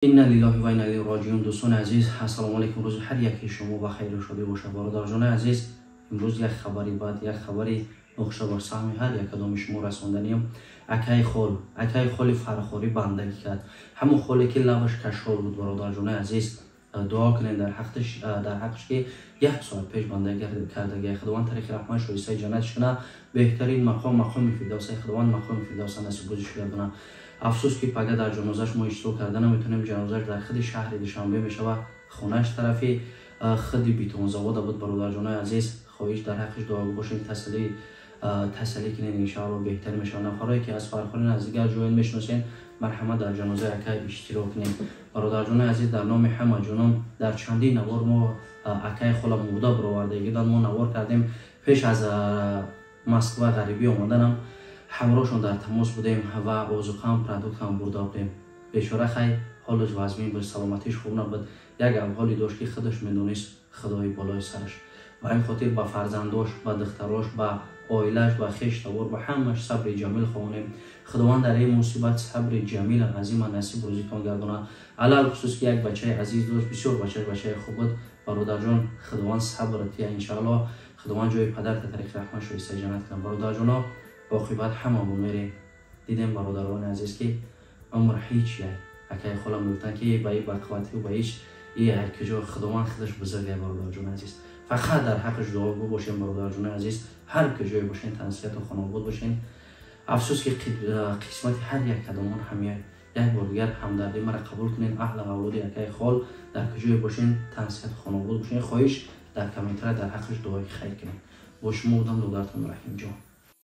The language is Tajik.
Инна лиллоҳи ва инна илайҳи роҷиун. Дӯстони азиз, ассалому алайкум. Рӯзи ҳар яки шумо ба хайру шодӣ бошад. Бародарҷони азиз, имрӯз як хабари бад, як хабари нохуша ба саҳми ҳар якадоми шумо расонданием. Акаи хол, акаи холи Фархорӣ бандагӣ кард. Ҳамон холе ки лабаш кашол буд, бародарҷони азиз, дуо кунед дар ҳаққаш, ки як соат пеш бандагӣ кардагӣ. Худованд тариқи раҳмат шоистаи ҷаннатш кунад. Беҳтарин мақом, мақоми фирдавса, Худованд мақоми фирдавса насиб гардонад. Афсӯс ки пага дар ҷанозаш мо иштирок карда наметавонем. Ҷанозаш дар худи шаҳри Душанбе мешавад. Хонааш тарафи худи бетонзавода буд. Бародарҷонои азиз, хоҳиш, дар ҳаққиш дуогӯ бошем, тасаллӣ кунед, иншоалло беҳтар мешавад. Нафарое ки аз Фархорин, аз дигар ҷоен мешиносед, марҳамат, дар ҷанозаи ака иштирок кунед. Бародарҷонои азиз, дар номи ҳама ҷонон, дар чандин навор мо акаи хола мурда баровардагидан мо навор кардем. Пеш аз Москва ғарибӣ омаданам ҳамроҳшон дар тамос будем ва озуқаам, продуктам бурда будем. Бечора, хай, ҳолаш вазмин буд, саломатиш хуб набуд, як авҳоле дошт, ки худаш медонист, Худои болои сараш. Ба ин хотир ба фарзандош, ба духтарош, ба оилаш, ба хештавор, ба ҳамаш сабри ҷамил хоҳонем. Худованд дар ин мусибат сабри ҷамила азима насиб рӯзитон гардонад. Алалхусус ки як бачаи азиз дошт, бисёр бачааш бачаи хуб буд. Бародарҷон, Худованд сабр тия, иншаалло. Худованд ҷои падарта тариқи раҳмат шоистаи ҷаннат кунад. Бародарҷоно, оқибат ҳамамон мерем. Дидем, бародарони азиз, ки умр ҳеҷ як. Акаи хола мегуфтанд, ки ба и бақувватӣ, ба ҳеҷ и куҷо. Худованд худаш бузург. Бародарҷони азиз, фақат дар ҳаққаш дуогӯ бошем. Бародарҷони азиз, ҳар куҷое бошен, тансиҳату хонобод бошен. Афсӯс ки қисмати ҳар як кадомон ҳамя. Як бор дигар ҳамдардӣ мара қабул кунед. Аҳли авлоди акаи хол дар куҷое бошен, тансиҳату хонобод бошен. Хоҳиш, дар комментария дар ҳаққаш дуои хайр кунед. Бо шумо будам додаратон Раҳимҷон.